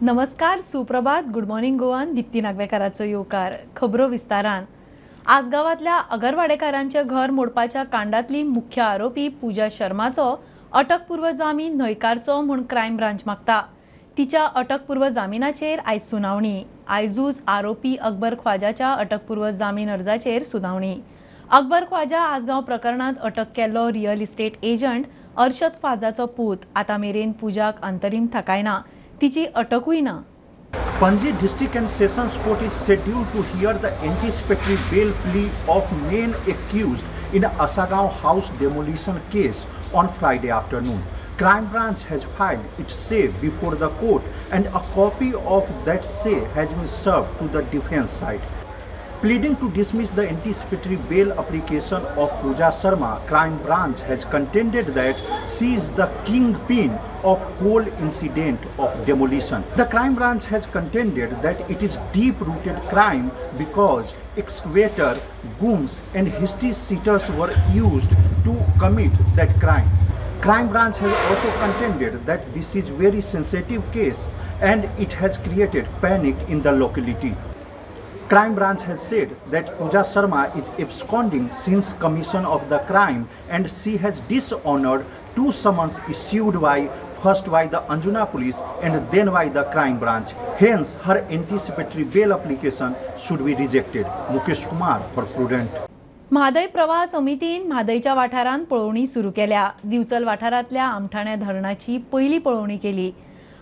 नमस्कार, सुप्रभात, good morning गोवान दीप्ती नागवेकाराचो येवकार. खबरो विस्तारान. आसगांवांतल्या अगरवाडेकारांचे घर मोडपाच्या कांडातली मुख्य आरोपी पूजा शर्माचो अटकपूर्व जामीन न्हयकारचो म्हूण क्रायम ब्रांच मागता. तिच्या अटकपूर्व जामिनाचेर आयज सुनावणी. आयजूच आरोपी अकबर ख्वाजाच्या अटकपूर्व जामीन अर्जाचेर सुनावणी. अकबर ख्वाजा आसगांव प्रकरणांत अटक केल्लो रियल इस्टेट एजंट अर्शद ख्वाजाचो पूत. आतां मेरेन पूजाक अंतरीम थाकायना, तिची अटकूय ना. Panaji District and Sessions Court is scheduled to hear the anticipatory bail plea of main accused in Assagao house demolition case on Friday afternoon. Crime Branch has filed its say before the court and a copy of that say has been served to the defense side. Pleading to dismiss the anticipatory bail application of Pooja Sharma, Crime Branch has contended that she is the kingpin of whole incident of demolition. The Crime Branch has contended that it is deep-rooted crime because excavator, goons and history sheeters were used to commit that crime. Crime Branch has also contended that this is very sensitive case and it has created panic in the locality. Crime Branch has said that Pooja Sharma is absconding since commission of the crime and she has dishonored two summons issued by first by the Anjuna police and then by the Crime Branch. Hence, her anticipatory bail application should be rejected. Mukesh Kumar for Prudent. Mhadei प्रवाह समितीन म्हादयच्या वाठारांत पळोवणी सुरू केल्या. दिवचल वाठारांतल्या आमठाण्या धरणाची पयली पळोवणी केली.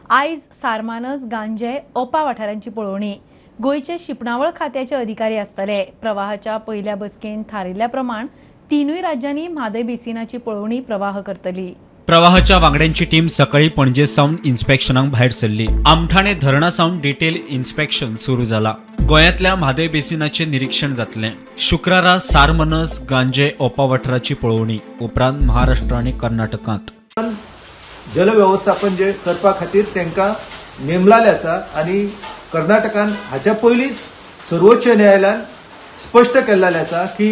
आयज सारमानस, गांजे, ओपा वाठारांची पळोवणी. गोंयचे शिंपणावळ खात्याचे अधिकारी आसतले. प्रवाहाच्या पहिल्या बसकेन थारिल्ल्या प्रमाण तिनूय राज्यांनी म्हादय बेसिनाची पळोवणी प्रवाह करतली. प्रवाहाच्या वांगड्यांची टीम सकाळी पणजे सावन इन्स्पेक्शनाक भायर सरली. आमठाणे धरणा सावन डिटेल इन्स्पेक्शन सुरू जाला. गोंयांतल्या म्हादय बेसिनाचें निरीक्षण जातलें. शुक्रारा सारमनस, गांजे, ओपा वाठाराची पळोवणी, उपरांत महाराष्ट्र आनी कर्नाटकांत जलवेवस्थापन जे करपा खातीर तांकां नेमलाले आसा आनी कर्नाटकान हाच्या पयलींच सर्वोच्च न्यायालयान स्पश्ट केल्लें आसा की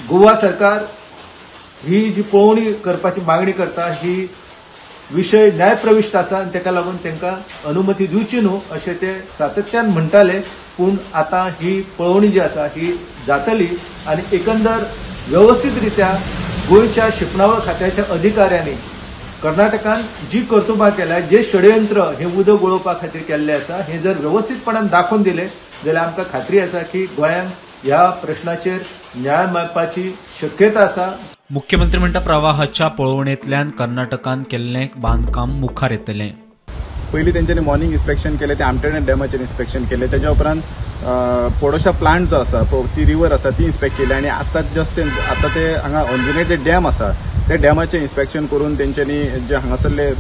गोवा सरकार ही जी पळोवणी करपाची मागणी करता ही विशय न्यायप्रविश्ट आसा आनी ताका लागून तांकां अनुमती दिवची न्हू अशें ते सातत्यान म्हणटाले. पूण आतां ही पळोवणी जी आसा ही जातली आनी एकंदर वेवस्थीत रित्या गोंयच्या शिंपणावळ खात्याच्या अधिकाऱ्यांनी कर्नाटकान जी कर्तुबां केल्या, जे षडयंत्र हे उदक वळोवपा खातीर केल्लें आसा हे जर वेवस्थीतपणान दाखोवन दिलें जाल्यार आमकां खात्री आसा की गोंयांक ह्या प्रश्नाचेर न्याय मेळपाची शक्यता आसा. मुख्यमंत्री म्हणटा प्रवाहाच्या पळोवणेंतल्यान कर्नाटकान केल्लें बांदकाम मुखार येतलें. पयलीं तेंच्यांनी मॉर्निंग इन्स्पेक्शन केलें, ते आमठाणे डॅमाचेर इन्स्पेक्शन केलें, तेज्या उपरांत पोडोशा प्लांट जो आसा ती रिवर आसा ती इन्स्पेक्ट केली आनी आतां जस्ट आतां ते हांगा अंजुने जे डॅम आसा ते डॅमाचें इन्स्पेक्शन करून तेंच्यांनी जे हांगासरले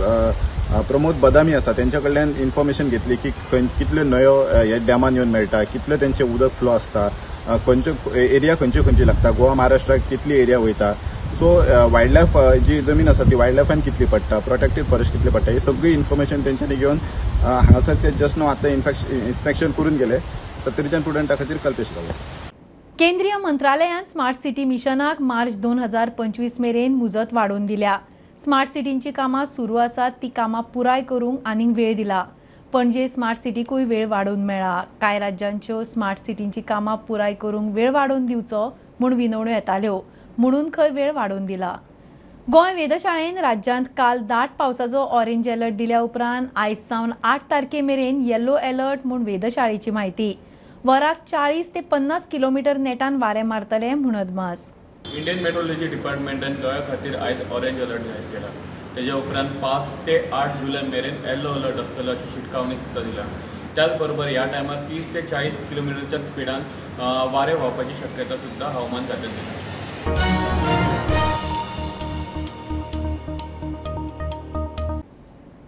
प्रमोद बदामी आसा तेंच्या कडल्यान इन्फॉर्मेशन घेतली की कितल्यो न्हंयो ह्या डॅमान येवन मेळटा, कितले तेंचे उदक फ्लो आसता, खंयच्यो एरिया खंयची खंयची लागता, गोवा महाराष्ट्राक कितली एरिया वयता, सो वायल्ड लायफ जी जमीन आसा ती वायल्ड लायफान कितली पडटा, प्रोटेक्टेड फॉरेस्ट कितली पडटा, ही सगळी इन्फॉर्मेशन तेंच्यांनी घेवन हांगासर ते जस्ट न्हू आतां इन्स्पेक्शन करून गेले. तरीच्यान प्रुडंटा खातीर कल्पेश गांवस. केंद्रीय मंत्रालयान स्मार्ट सिटी मिशनाक मार्च 2025 मेरेन मुजत वाडोवन दिल्या. स्मार्ट सिटींची कामां सुरू आसात ती कामां पुराय करूंक आनीक वेळ दिला. पणजे स्मार्ट सिटीकूय वेळ वाडोवन मेळ्ळा. कांय राज्यांच्यो स्मार्ट सिटींची कामां पुराय करूंक वेळ वाडोवन दिवचो म्हूण विनवण्यो येताल्यो, म्हणून खंय वेळ वाडोवन दिला. गोंय वेधशाळेन राज्यांत काल दाट पावसाचो ऑरेंज अलर्ट दिल्या उपरांत आयज सावन 8 तारखे मेरेन येलो अलर्ट म्हूण वेधशाळेची म्हायती. वराक 40 ते 50 किलोमीटर नेटान वारें मारतलें म्हूण अदमास. इंडियन मेट्रोलॉजी डिपार्टमेंटान गोंया खातीर आयज ऑरेंज अलर्ट जाहीर केला. तेज्या उपरांत 5 ते 8 जुलय मेरेन येल्लो अलर्ट आसतलो अशी शिटकावणी सुद्दां दिल्या. त्याच बरोबर ह्या टायमार 30 ते 40 किलोमिटरच्या स्पिडान वारें व्हांवपाची शक्यता सुद्दां हवामान खात्यान दिल्या.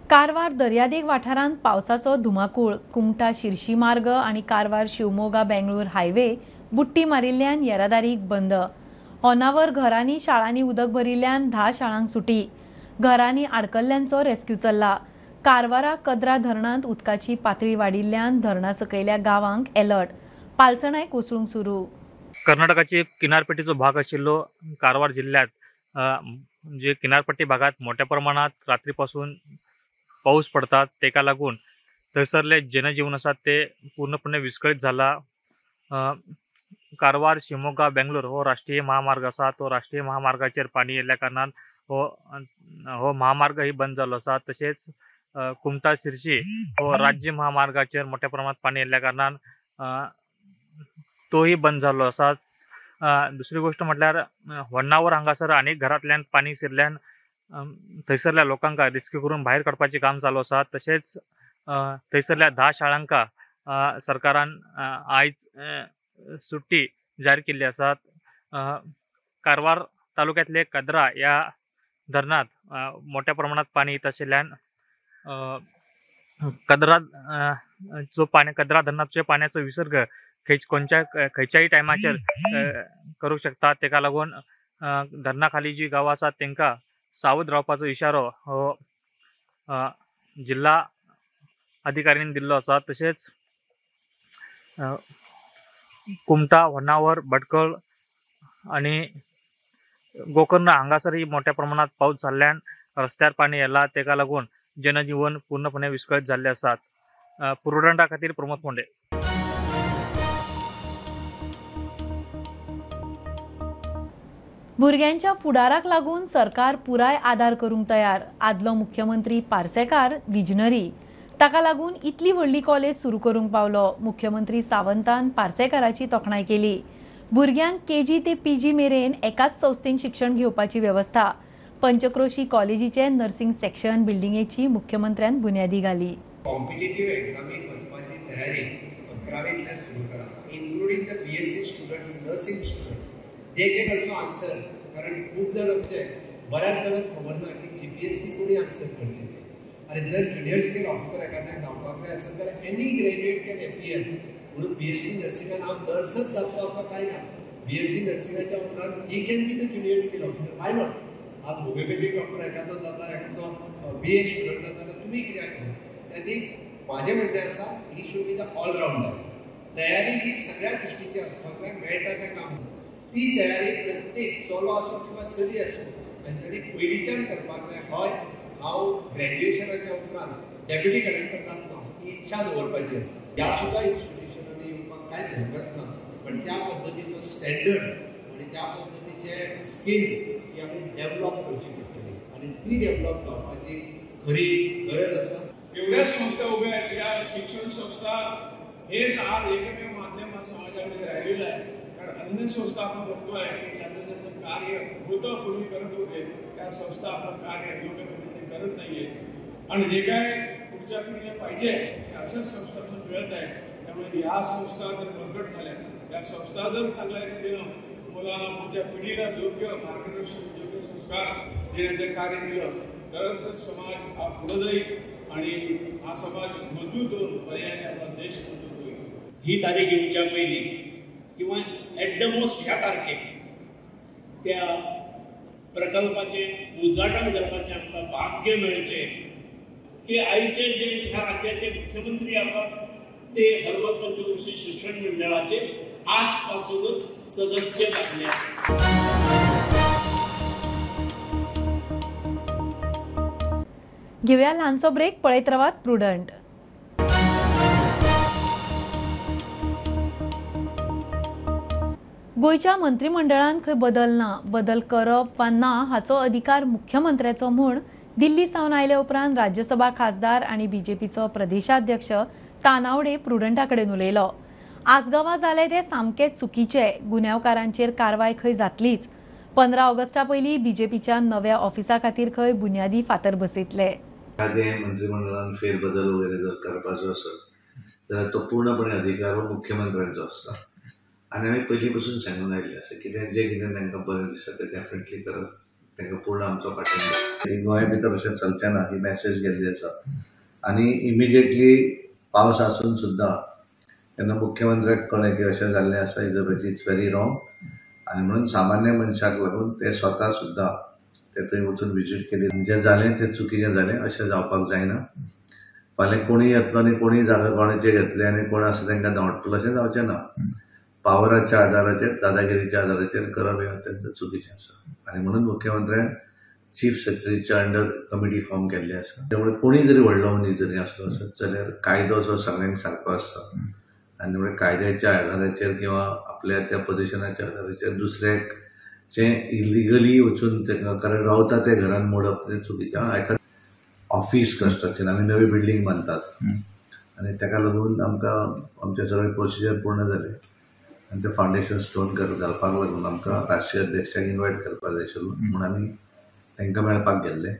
कारवार दर्यादेग वाठारांत पावसाचो धुमाकूळ. कुमठा शिरशी मार्ग आनी कारवार शिवमोगा बेंगळूर हायवे बुट्टी मारिल्ल्यान येरादारीक बंद. होनावर घरांनी शाळांनी उदक भरिल्ल्यान 10 शाळांक सुटी. घरांनी आडकल्ल्यांचो रेस्क्यू चल्ला. कारवारा कद्रा धरणांत उदकाची पातळी वाडिल्ल्यान धरणा सकयल्या गांवांक अलर्ट. पालसणांय कोसळूंक सुरू. कर्नाटकाचे किनारपट्टीचो भाग आशिल्लो कारवार जिल्ह्यात म्हणजे किनारपट्टी भागात मोठ्या प्रमाणात रात्रीपासून पाऊस पडता तेका लागून थंयसरले जनजीवन आसा ते पूर्णपणे विस्कळीत जाला. कारवार शिमोगा बेंगलोर हो राष्ट्रीय महामार्ग आसा, तो राष्ट्रीय महामार्गाचेर पाणी येयल्ल्या कारणान हो महामार्ग ही बंद जाल्लो आसा. तशेंच कुमटा शिरशी हो राज्य महामार्गाचेर मोठ्या प्रमाणात पाणी येयल्ल्या कारणान तोही बंद जाल्लो आसा. दुसरी गोष्ट म्हटल्यार होन्नावर हांगासर अनेक घरांतल्यान पाणी शिरल्यान थंयसरल्या लोकांक रिस्क्यू करून भायर काडपाचें काम चालू आसा. तशेंच थंयसरल्या 10 शाळांक सरकारान आयज सुट्टी जाहीर केल्ली आसा. कारवार तालुक्यातले कदरा ह्या धरणांत मोठ्या प्रमाणात पाणी येत आशिल्ल्यान कदरा जो पाणी कदरा धरणाचे पाण्याचो विसर्ग खंयच्याय टायमाचेर करूंक शकता. तेका लागून धरणा खाली जी गांवां आसात तेंकां सावध रावपाचो इशारो हो जिल्हा अधिकाऱ्यांनी दिल्लो आसा. तशेंच कुमटा, होन्नावर, भटकळ आनी गोकर्ण हांगासरय मोठ्या प्रमाणात पावस जाल्ल्यान रस्त्यार पाणी येयलां. तेका लागून जनजीवन पूर्णपणे विस्कळीत जाल्ले आसात. पुर्वदंडा खातीर प्रमोद मोंडे. भुरग्यांच्या फुडाराक लागून सरकार पुराय आदार करूंक तयार. आदलो मुख्यमंत्री पार्सेकार विजनरी, ताका लागून इतली व्हडली कॉलेज सुरू करूंक पावलो. मुख्यमंत्री सावंतान पार्सेकाराची तोखणाय केली. भुरग्यांक केजी ते पीजी मेरेन एकाच संस्थेन शिक्षण घेवपाची वेवस्था. पंचक्रोशी कॉलेजीचे नर्सिंग सेक्शन बिल्डिंगेची मुख्यमंत्र्यान बुन्यादी घाली. कॉम्पिटेटिव्ह एग्जामीक वचपाची तयारी 11वींतल्यान सुरू करा, including the BSc students, nursing students, they can also answer. कारण खूब जाण आमचे बऱ्याच जाणांक खबर ना की जीपीएससी कोणी आन्सर करची ती. आनी जर ज्युनियर स्केल ऑफिसर एखाद्याक जावपाक जाय आसत जाल्यार एनी ग्रॅज्युएट can appear. म्हणून बीएससी नर्सिंगान हांव नर्सच जातलो असो कांय ना. बीएससी नर्सिंगाच्या उपरांत he can be the junior scale officer, why not. आज होमिओपॅथीक डॉक्टर एखादो जाता, एखादो बीए स्टुडंट जाता, जाल्यार तुमी कित्याक न्हय. त्या म्हाजें म्हणणें आसा, he should be the allrounder. तयारी ही सगळ्या दृश्टीची आसपाक जाय, मेळटा तें काम. ती तयारी प्रत्येक चलो आसूं किंवा चली आसूं तांच्यांनी पयलींच्यान करपाक जाय. हय, हांव ग्रॅज्युएशनाच्या उपरांत डेप्युटी कलेक्टर जातलो ही इच्छा दवरपाची आसा. ह्या सुद्दां इन्स्टिट्युशनांनी येवपाक कांयच हरकत ना, पण त्या पद्दतीचो स्टँडर्ड आनी त्या पद्दतीचे स्कील ही आमी डेव्हलप करची पडटली आनी ती डेव्हलप जावपाची खरी गरज आसा. एवढ्या संस्था उभ्या आहेत, या शिक्षण संस्था हेच आज एकमेव माध्यम समाजामध्ये राहिलेलं आहे. कारण अन्य संस्था आपण बघतोय की ज्यांचं ज्यांचं कार्य होतं पूर्वी करत होते त्या संस्था आपलं कार्य योग्य पद्धतीने करत नाहीये आणि जे काय पुढच्या पिढीला पाहिजे ते अशाच संस्थातून मिळत आहे. त्यामुळे ह्या संस्था जर बळकट झाल्या, त्या संस्था जर चांगल्या रीतीनं मुलांना पुढच्या पिढीला योग्य मार्गदर्शन, योग्य संस्कार देण्याचं कार्य केलं तरच समाज हा पुढे जाईल आणि हा समाज मजबूत होऊन पर्यायाने आपला देश मजबूत होईल. ही तारीख येवच्या पयलीं किंवा एट the most ह्या तारखेक त्या प्रकल्पाचें उद्घाटन करपाचें आमकां भाग्य मेळचें की आयचे जे ह्या राज्याचे मुख्यमंत्री आसात ते हरमल पंचक्रोशी शिक्षण मंडळाचे आजपासूनच सदस्य जातले. घेऊया ल्हानसो ब्रेक, पळयत रावात प्रुडंट. गोंयच्या मंत्रिमंडळान खंय बदल ना, बदल करप वा ना हाचो अधिकार मुख्यमंत्र्याचो म्हूण दिल्ली सावन आयले उपरांत राज्यसभा खासदार आनी बीजेपीचो प्रदेशाध्यक्ष तानावडे प्रुडंटा कडेन उलयलो. आसगांवां जालें तें सामकें चुकीचें, गुन्यांवकारांचेर कारवाय खंय जातलीच. 15 ऑगस्टा पयलीं बीजेपीच्या नव्या ऑफिसा खातीर खंय बुन्यादी फातर बसयतले. मंत्रिमंडळान फेरबदल वगैरे जर करपाचो आसत जाल्यार तो पूर्णपणे अधिकार हो मुख्यमंत्र्यांचो आसता आनी आमी पयलीं पसून सांगून आयिल्लें आसा कितें जें कितें तांकां बरें दिसता तें डेफिनेटली करप, तांकां पूर्ण आमचो पाठिंबो. गोंय भितर अशें चलचें ना ही मॅसेज गेल्ली आसा आनी इमिडिएटली पावस आसून सुद्दां तेन्ना मुख्यमंत्र्याक कळ्ळें की अशें जाल्लें आसा, is it's very wrong आनी म्हणून सामान्य मनशाक लागून ते स्वता सुद्दां ते थंय वचून विजीट केली. जें जालें तें चुकीचें जालें, अशें जावपाक जायना. फाल्यां कोणूय येतलो आनी कोणूय जागा कोणाचेर घेतले आनी कोण आसा तांकां धांवडटलो अशें जावचें ना. पावराच्या आधाराचेर, दादागिरीच्या आधाराचेर करप हें अत्यंत चुकीचें आसा आनी म्हणून मुख्यमंत्र्यान चीफ सेक्रेटरीच्या अंडर कमिटी फॉर्म केल्ली आसा. त्यामुळे कोणीय जरी व्हडलो मनीस जरी आसलो आसत जाल्यार कायदो जो सगळ्यांक सारको आसता आनी त्यामुळे कायद्याच्या आधाराचेर किंवा आपल्या त्या पोजिशनाच्या आधाराचेर दुसऱ्याक जें इलिगली वचून तांकां कारण रावता त्या घरान मोडप तें चुकीचें. एका ऑफिस कन्स्ट्रक्शन आमी नवी बिल्डींग बांदतात आनी ताका लागून आमकां आमचें सगळें प्रोसिजर पूर्ण जालें आनी तें फावंडेशन स्टोन घालपाक लागून आमकां राष्ट्रीय अध्यक्षांक इनवायट करपाक जाय आशिल्लो म्हूण आमी तांकां मेळपाक गेल्ले.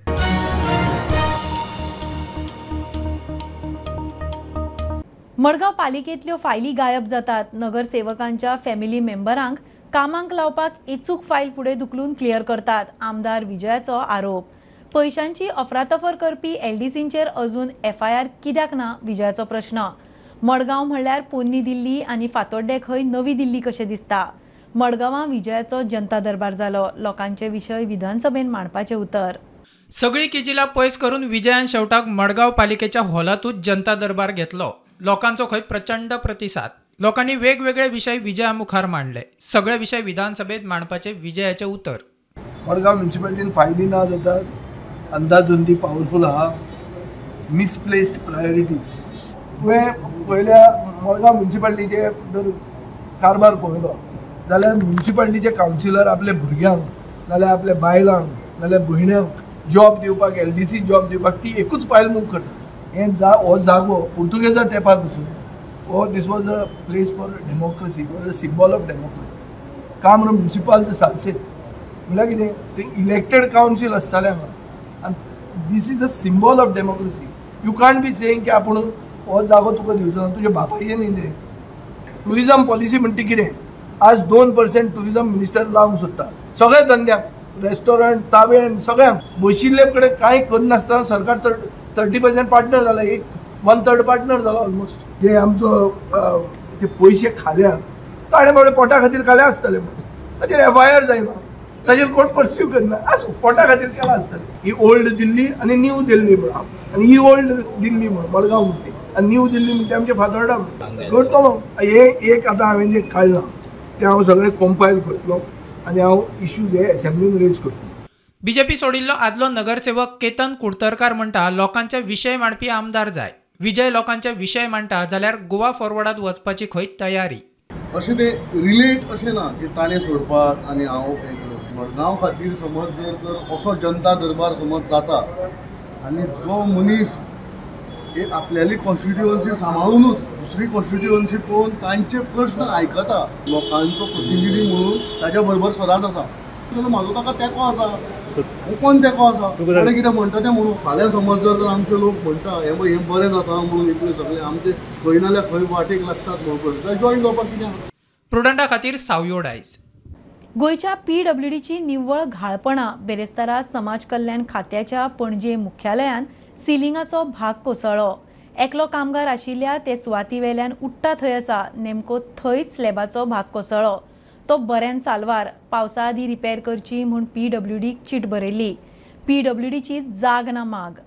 मडगांव पालिकेंतल्यो फायली गायब जातात. नगरसेवकांच्या फॅमिली मेंबरांक कामांक लावपाक इचूक फायल फुडें धुकलून क्लियर करतात, आमदार विजयाचो आरोप. पयशांची अफरातफर करपी एलडीसींचेर अजून एफआयआर कित्याक ना, विजयाचो प्रश्न. मडगांव म्हणल्यार पोन्नी दिल्ली आनी फातोड्डें खंय नवी दिल्ली कशें दिसता. मडगांवां विजयाचो जनता दरबार जालो. लोकांचे विशय विधानसभेन मांडपाचें उतर. सगळी किजिला पयस करून विजयान शेवटाक मडगांव पालिकेच्या हॉलांतूच जनता दरबार घेतलो. लोकांचो खंय प्रचंड प्रतिसाद. लोकांनी वेगवेगळे विशय विजया मुखार मांडले. सगळे विशय विधानसभेत मांडपाचे विजयाचे उतर. मडगांव म्युनिसिपालिटीन फायली ना जातात, अंदाधुंदी पावरफूल आहा, मिसप्लेस्ड प्रायोरिटीज. तुवें पयल्या मडगांव म्युनिसिपालिटीचे जर कारभार पळयलो जाल्यार म्युनिसिपालिटीचे कावन्सिलर आपल्या भुरग्यांक नाल्यार आपल्या बायलांक नाल्यार भयण्यांक जॉब दिवपाक, एलडीसी जॉब दिवपाक ती एकूच फायल मूव करता. हें हो जागो पुर्तुगेजा तेंपार पसून हो this was a place for democracy, was a symbol of democracy. Camara municipal ते सालसेत म्हणल्यार कितें, ते इलेक्टेड कावन्सील आसतालें हांगा आनी this is a symbol of democracy. You can't be saying की आपूण हो जागो तुका दिवचो ना, तुज्या बापायचें न्ही तें. ट्युरिजम पॉलिसी म्हणटा कितें, आज 2% ट्युरिजम मिनिस्टर लावंक सोदता सगळ्या धंद्यांक, रेस्टॉरंट, तावेण, सगळ्यांक. बशिल्ले कडेन कांय करनासतना सरकार 30% पार्टनर जाला, एक 1/3 पार्टनर जाला ऑलमोस्ट. जे आमचो ते पयशे खाल्या ताणें बाबडे पोटा खातीर खाल्या आसतले, ताचेर एफआयआर जायना, ताचेर कोण पर्स्यू करना, आसूं, पोटा खातीर केला आसतलें. ही ओल्ड दिल्ली आनी न्यू दिल्ली म्हण, आनी ही ओल्ड दिल्ली म्हण मडगांव म्हणटी आनी न्यू दिल्ली म्हणटी आमचे फातोर्डा करतलो. हे एक आतां हांवें जें काडलां तें हांव सगळें कंपायल करतलो आनी हांव इश्यूज हे एसेंब्लीन रेज करतलो. बीजेपी सोडिल्लो आदलो नगरसेवक केतन कुडतरकार म्हणटा लोकांचे विशय मांडपी आमदार जाय. विजय लोकांचे विशय मांडटा जाल्यार गोवा फॉरवर्डात वचपाची खंय तयारी. अशें ते रिलेट अशें ना की ताणें सोडपाक आनी हांव हें करप. मडगांव खातीर समज जर तर असो जनता दरबार समज जाता आनी जो मनीस एक आपल्याली कॉन्स्टिट्युअन्सी सांबाळुनूच दुसरी कॉन्स्टिट्युअन्सी पळोवन तांचे प्रश्न आयकता, लोकांचो प्रतिनिधी म्हणून ताज्या बरोबर सदांच आसा, म्हाजो ताका तेंको आसा, ओपन तेंको आसा. कोणें कितें म्हणटा तें म्हणून फाल्यां समज जर आमचे लोक म्हणटा हें पळय हें बरें जाता म्हणून इतले सगळे आमचे खंय नाल्यार खंय वाटेक लागतात म्हणून जॉयन जावपाक कितें. प्रुडंटा खातीर सावयो डायज. गोंयच्या पीडब्ल्यूडीची निव्वळ घाळपणां. बेरेस्तारा समाज कल्याण खात्याच्या पणजे मुख्यालयान सिलिंगाचो भाग कोसळ्ळो. एकलो कामगार आशिल्ल्या ते सुवातीवेल्यान उडटा थंय आसा, नेमको थंयच स्लॅबाचो भाग कोसळ्ळो. तो बऱ्यान साल्वार. पावसा आदीं रिपेर करची म्हूण पीडब्ल्यूडीक चीट बरयल्ली. पीडब्ल्यूडीची जाग ना माग.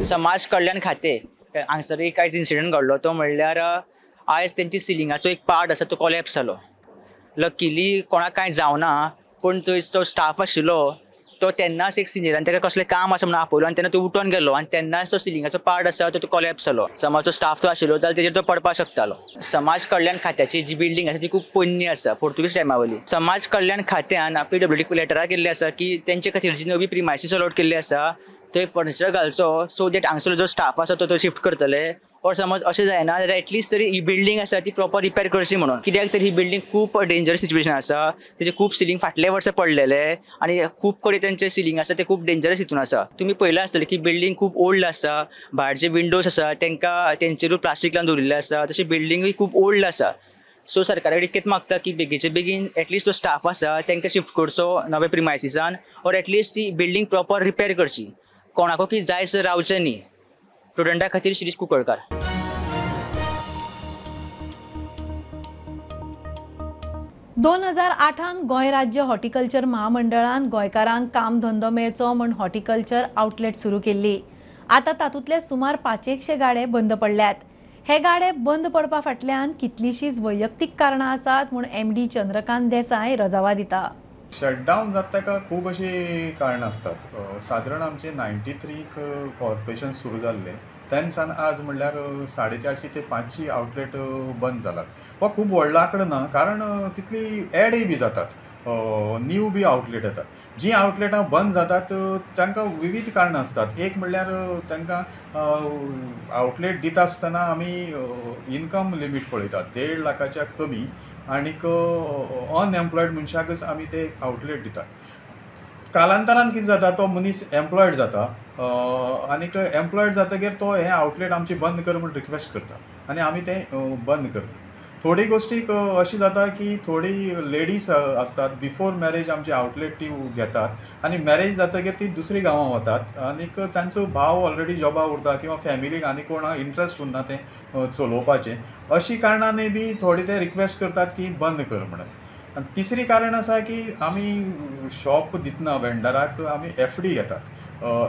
समाज कल्याण खाते हांगसर एक आयज इन्सिडंट घडलो तो म्हणल्यार आयज तेंची सिलिंगाचो एक पार्ट आसा तो कोलॅप्स जालो. लकीली कोणाक कांय जावना, पूण थंय जो स्टाफ आशिल्लो तो तेन्नाच एक सिनियरान ताका कसलें काम आसा म्हणून आपयलो आनी तेन्ना तो उठोन गेलो आनी तेन्नाच तो सिलिंगाचो पार्ट आसा तो कोलॅप्स जालो. समज तो स्टाफ तो आशिल्लो जाल्यार तेजेर तो पडपाक शकतालो. समाज कल्याण खात्याची जी बिल्डींग आसा ती खूब पोन्नी आसा, पोर्तुगीज टायमा वयली. समाज कल्याण खात्यान पीडब्ल्यूडीक लेटरां केल्ली आसा की तेंचे खातीर जी नवी प्रिमायसीस अलॉट केल्ली आसा थंय फर्निचर घालचो सो that हांगसर जो स्टाफ आसा तो शिफ्ट करतले. और समज अशें जायना जाल्यार एटलिस्ट तरी ही बिल्डींग आसा ती प्रॉपर रिपेर करची म्हणून. कित्याक तर ही बिल्डींग खूब डेंजरस सिच्युएशन आसा, तेजे खूब सिलींग फाटले वर्सा पडलेले आनी खूब कडेन तेंचे सिलींग आसा ते खूब डेंजरस हितून आसा. तुमी पळयलां आसतलें की बिल्डींग खूब ओल्ड आसा, भायर जे विंडोज आसा तेंकां तेंचेरूय प्लास्टीक लावन दवरिल्लें आसा, तशें बिल्डींगूय खूब ओल्ड आसा. सो सरकारा कडेन इतकेंच मागता की बेगीचे बेगीन एटलिस्ट जो स्टाफ आसा तेंकां शिफ्ट करचो नव्या प्रिमायसिसान और एटलिस्ट ती बिल्डींग प्रॉपर रिपेर करची. कोणाको की जाय सर रावचें न्ही. प्रुडंटा खातीर शिरीष कुंकळकार. 2008 गोंय राज्य हॉर्टिकल्चर महामंडळान गोंयकारांक काम धंदो मेळचो म्हूण हॉर्टिकल्चर आउटलेट सुरू केल्ली. आतां तातूंतले सुमार 500 गाडे बंद पडल्यात. हे गाडे बंद पडपा फाटल्यान कितलींशींच वैयक्तीक कारणां आसात म्हूण एमडी चंद्रकांत देसाय रजावा दिता. शटडावन जाता ताका खूब अशीं कारणां आसतात. सादारण आमचे 93 कॉर्पोरेशन सुरू जाल्लें तेन्ना आज म्हणल्यार 450 ते 500 आउटलेट बंद जालात. हो खूब व्हडलो आंकडो ना, कारण तितली एडय बी जातात, न्यू बी आउटलेट येतात. जीं आउटलेटां बंद जातात तांकां विविध कारणां आसतात. एक म्हणल्यार तांकां आउटलेट दिता आसतना आमी इनकम लिमीट पळयतात, 1.5 लाखाच्या कमी आनीक अनएम्प्लॉयड मनशाकच आमी ते आउटलेट दितात. कालांतरान कितें जाता, तो मनीस एम्प्लॉयड जाता आनीक एम्प्लॉयड जातकीर तो हें आउटलेट आमची बंद कर म्हूण रिक्वेस्ट करता आनी आमी तें बंद करतात. थोडी गोश्टीक अशी जाता की थोडी लेडीज आसतात बिफोर मॅरेज आमची आउटलेट ती घेतात आनी मॅरेज जातकीर ती दुसरी गांवां वतात आनीक तांचो भाव ऑलरेडी जॉबा उरता किंवा फॅमिलीक आनी कोण इंट्रस्ट उरना तें चलोवपाचें. अशी कारणानूय बी थोडी ते रिक्वेस्ट करतात की बंद कर म्हणून. आनी तिसरी कारण आसा की आमी शॉप दितना वेंडराक आमी एफडी घेतात,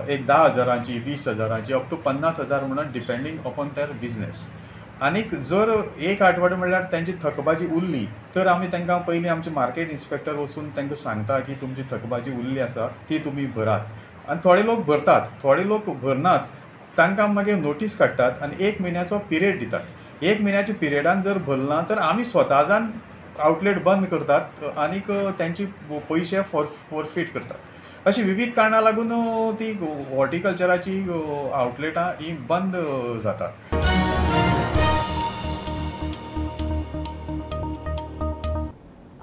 एक 10,000ची, 20,000ची, अप टू 50,000 म्हणून, डिपेंडींग अपॉन there business. आनीक जर एक आठवडो म्हणल्यार तांची थकबाजी उरली तर आमी तांकां पयलीं आमचे मार्केट इन्स्पेक्टर वचून तांकां सांगता की तुमची थकबाजी उरली आसा ती तुमी भरात. आनी थोडे लोक भरतात, थोडे लोक भरनात, तांकां मागीर नोटीस काडटात आनी 1 म्हयन्याचो पिरियड दितात. 1 म्हयन्याच्या पिरियडान जर भरना तर आमी स्वताजान आउटलेट बंद करतात आनीक तांचे पयशे फॉरफीट करतात. अशी विविध कारणां लागून ती हॉर्टिकल्चराची आउटलेटां ही बंद जातात.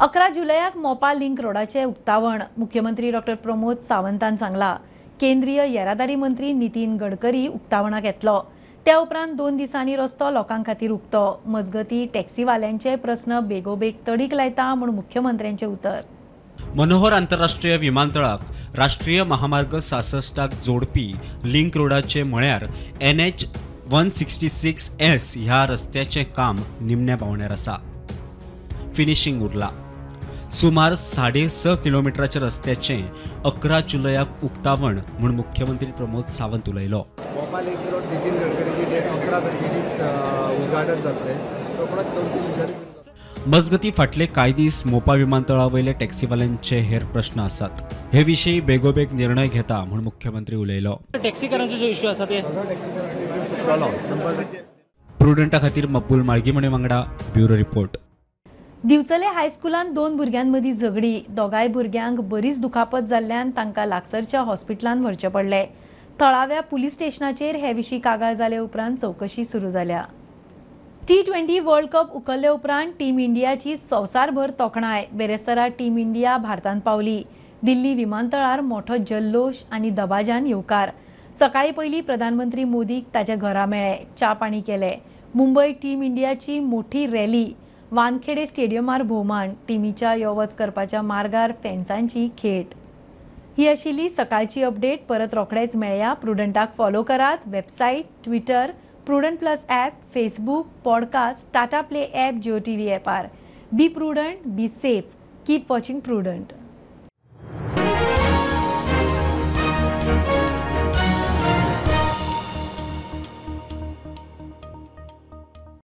11 जुलयाक मोपा लिंक रोडाचें उक्तावण मुख्यमंत्री डॉक्टर प्रमोद सावंतान सांगला. केंद्रीय येरादारी मंत्री नितीन गडकरी उक्तावणाक येतलो. त्या उपरांत 2 दिसांनी रस्तो लोकां खातीर उक्तो. मजगती टॅक्सीवाल्यांचे प्रस्न बेगोबेग तडीक लायता म्हूण मुख्यमंत्र्यांचें उतर. मनोहर आंतरराष्ट्रीय विमानतळाक राष्ट्रीय महामार्ग 66 जोडपी लिंक रोडाचे म्हळ्यार NH 166S ह्या रस्त्याचें काम निमण्या पावण्यार आसा. फिनिशींग उरला. सुमार 6.5 किलोमिटराच्या रस्त्याचें 11 जुलयाक उक्तावण म्हूण मुख्यमंत्री प्रमोद सावंत उलयलो. मोपा लिंक रोड नितीन गडकरीची डेट 11 तारखेनीच उद्घाटन जातलें, रोखडोच 2-3 दिसांनी. मजगती फाटले कांय दीस मोपा विमानतळा वयले टॅक्सीवाल्यांचे हेर प्रश्न आसात. हे विशीं बेगोबेग निर्णय घेता म्हूण मुख्यमंत्री उलयलो. टॅक्सीकारांचो जो इश्यू आसा ते प्रुडंटा खातीर मकबूल माळगीमणे वांगडा ब्युरो रिपोर्ट. दिवचले हायस्कुलांत 2 भुरग्यांमदीं झगडी. दोगांय भुरग्यांक बरीच दुखापत जाल्ल्यान तांकां लागसरच्या हॉस्पिटलांत व्हरचें पडलें. थळाव्या पुलीस स्टेशनाचेर हे विशीं कागाळ जाले उपरांत चवकशी सुरू जाल्या. T20 world cup उखल्ले उपरांत टीम इंडियाची संवसारभर तोखणाय. बेरेस्तारा टीम इंडिया भारतांत पावली. दिल्ली विमानतळार मोठो जल्लोश आनी दबाज्यान येवकार. सकाळीं पयलीं प्रधानमंत्री मोदीक ताच्या घरा मेळ्ळे, च्या पाणी केले. मुंबय टीम इंडियाची मोठी रॅली. वानखेडे स्टेडियमार भोवमान. टिमीच्या यो वच करपाच्या मार्गार फॅन्सांची खेट. ही आशिल्ली सकाळची अपडेट. परत रोखडेच मेळया. प्रुडंटाक फॉलो करात. Website, Twitter, Prudent plus app, Facebook, podcast, Tata play app, Jio TV ॲपार. Be prudent, be safe, keep watching Prudent.